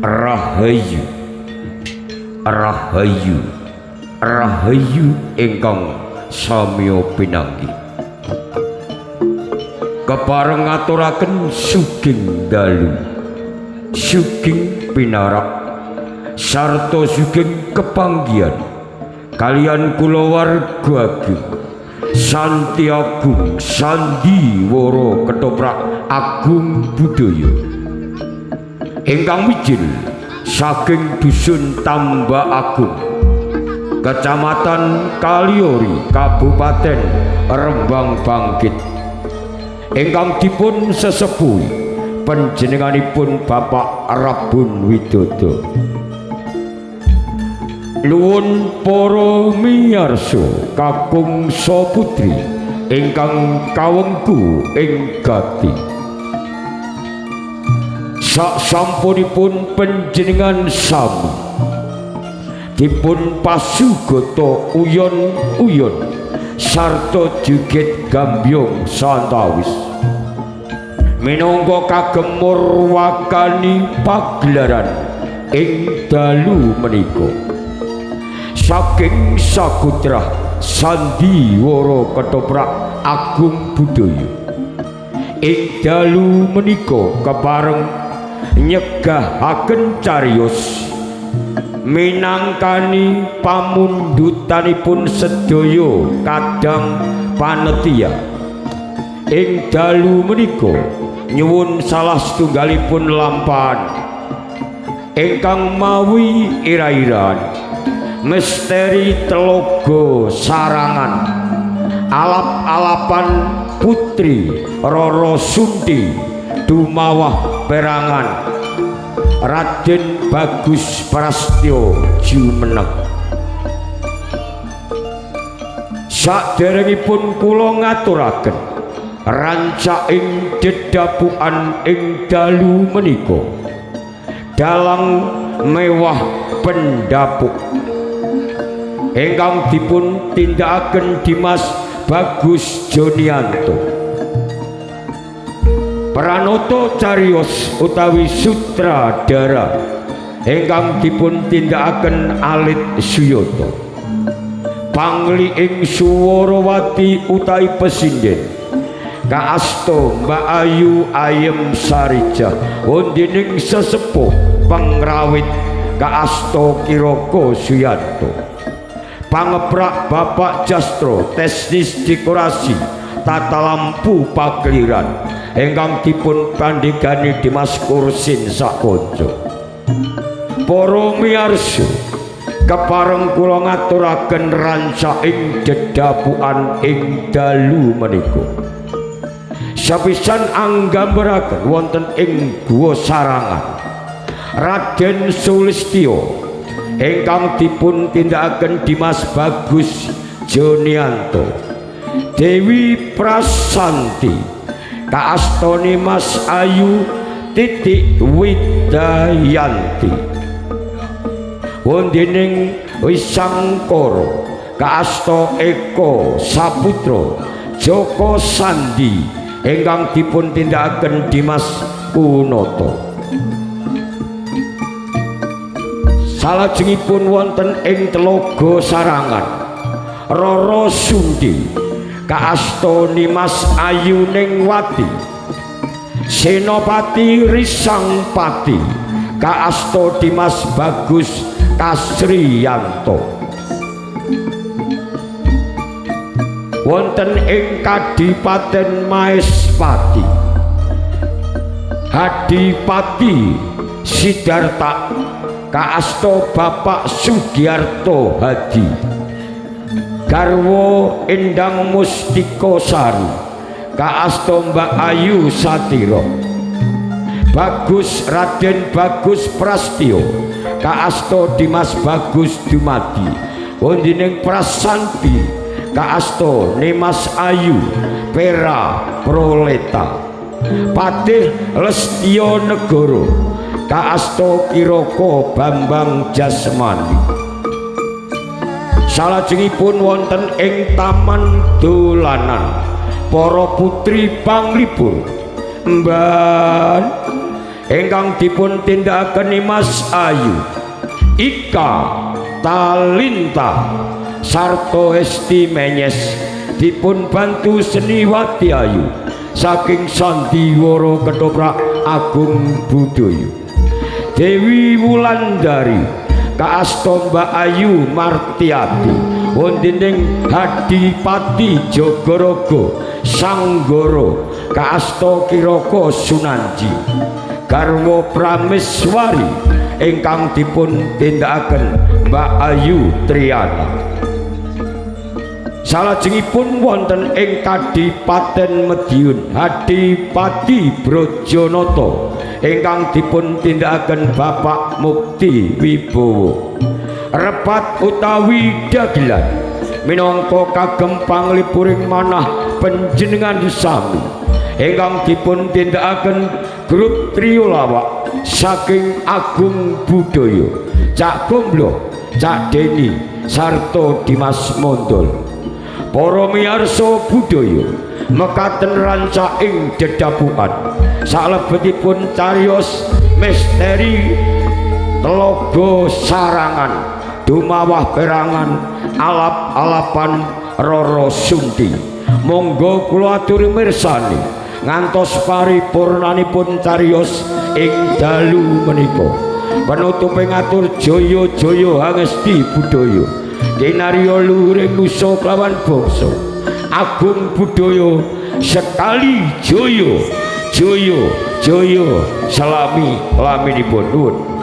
Rahayu, rahayu, rahayu ingkang samya pinanggih. Kepareng ngaturaken sugeng dalu, sugeng pinarak, sarta sugeng kepanggihan kalian kulawarga ageng Santi Agung Sandiwara Ketoprak Agung Budaya ingkang mijil saking dusun Tambak Agung, Kecamatan Kaliori, Kabupaten Rembang Bangkit, ingkang dipun sesepuhi panjenenganipun Bapak Rabun Widodo. Nuwun para miyarsa kakung putri ingkang kawengku ing gati. Sak sampunipun panjenengan sami dipun pasugata uyon-uyon sarta joget gambyong santawis minangka kagem murwakani pagelaran ing dalu menika saking sakutrah Sandiwara Ketoprak Agung Budaya. Ing dalu menika kepareng nyegahaken cariyos minangkani pamundutanipun sedaya kadang panitia. Ing dalu menika nyuwun salah setunggalipun lampahan ingkang mawi ira-iran misteri Telaga Sarangan, alap-alapan putri Rara Sunti dumawah perangan Raden Bagus Prastyo jumeneng. Saderengipun kula ngaturaken rancaking dedapukan ing dalu menika, dalang mewah pendapuk ingkang dipun tindakaken Dimas Bagus Jonianto, pranoto cariyos utawi sutradara ingkang dipun tindakaken Alit Suyoto, pangli ing Suwarawati utawi pesinden kaasta Mbak Ayu Ayem Sarijah, wondening sesepuh pengrawit kaasta Kiroko Suyanto, pangeprak Bapak Jastro teknis dekorasi tata lampu pakeliran ingkang dipun pandhegani Dimas Kursin sakonco. Para miyarsa, kepareng kula ngaturaken rancaking dedapukan ing dalu menika. Sapisan anggambaraken wonten ing Guwa Sarangan Raden Sulistyo ingkang dipun tindakaken Dimas Bagus Jonianto, Dewi Prasanti kaastoni Mas Ayu Titik Widayanti, wondening Wisangkara kaasta Eko Saputra Joko Sandi ingkang dipun tindakaken Dimas Kunoto. Salajengipun wonten ing Telaga Sarangan Rara Sunti kaasta Nimas Ayu Ningwati, Senopati Risangpati kaasta Dimas Bagus Kasriyanto. Wonten ing Kadipaten Maespati Hadipati Sidarta kaasta Bapak Sugiarto Hadi, garwa Endang Mustika Sari kaasta Mbak Ayu Satiro, Bagus Raden Bagus Prastyo kaasta Dimas Bagus Dumadi, wondening Prasanti kaasta Nimas Ayu Pera Proleta, Patih Lestyo Negoro kaasta Kiroko Bambang Jasmani. Salajengipun wonten ing Taman Dolanan para putri panglipur mban Ingkang dipun tindakaken Mas Ayu, Ika Talinta sarta Esti Menyes, dipun bantu Seniwati Ayu saking Sandiwara Ketoprak Agung Budaya. Dewi Wulandari kaasta Mbak Ayu Martiati, wontening Hadipati Jagaraga Sanggara kaasta Kiraka Sunanji. Garwa Prameswari ingkang dipun tindakaken Mbak Ayu Triana. Salajengipun wonten ing Kadipaten Madiun, Hadipati Brajanata ingkang dipun tindakaken Bapak Mukti Wibowo. Repat utawi dagelan minangka kagem panglipuring manah panjenengan sami ingkang dipun tindakaken grup trio lawak saking Agung Budaya, Cak Gombloh, Cak Deni sarta Dimas Mondol. Para miyarsa budaya, mekaten rancaking dedapukan salebetipun cariyos misteri Telaga Sarangan dumawah perangan alap-alapan Roro Sunti. Monggo kula aturi mirsani ngantos paripurnanipun cariyos ing dalu menika. Penutupe ngatur jaya jaya hangesti budaya, kinarya luhuring nusa kelawan bangsa. Agung Budaya sekali jaya jaya jaya, selami laminipun. Nuwun.